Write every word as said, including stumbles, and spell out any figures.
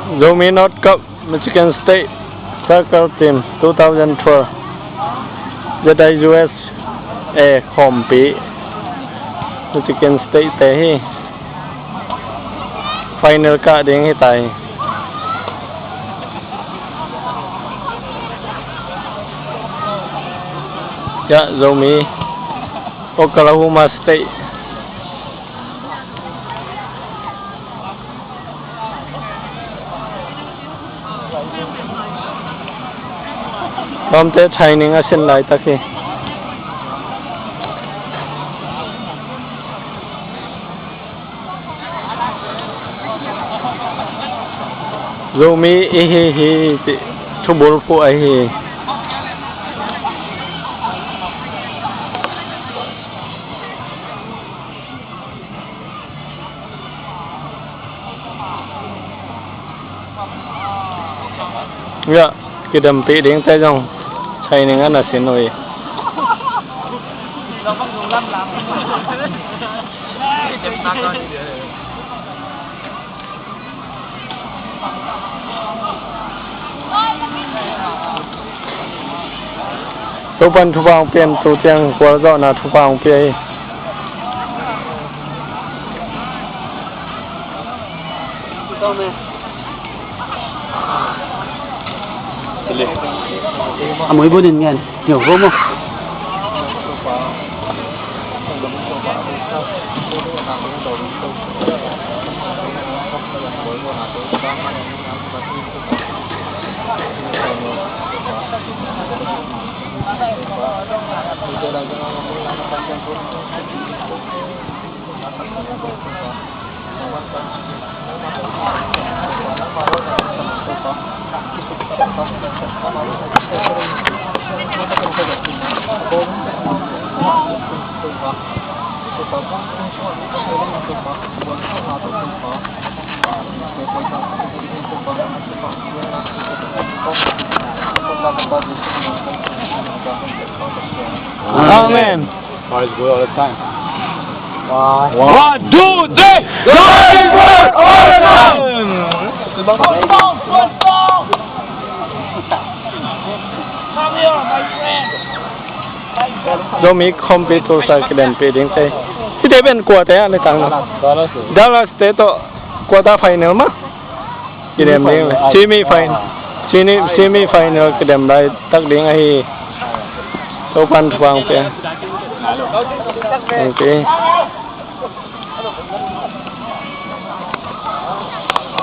Zomi North Cup Michigan State Soccer Team two thousand twelve, Jedi U S A khawmpi Michigan State te hi. Final kah ding hi ta hi. Ya, Zomi Oklahoma State. Lawmte training a sin laitak hi. Zomi i hi hi, ti thubul phuh ahi hi. Ya, kidempih dingte zong training a na sin uh hi. Topan thupha hong pia in, tu ciang gualzawhna thupha hong pia hi. A mui bunin ngen. Yo, go mo. Amen. Or is good all the time. One, two, three. Joy for all the time. Zomi khawmpi tulsa kidempih dingte. Hite pen kuate a le tang na. Dallas te tawh quarter final mah kidem ding. Semi final. Semi, semi final kidem laitak ding ahi. Topan thupha hong pia. Hong pia.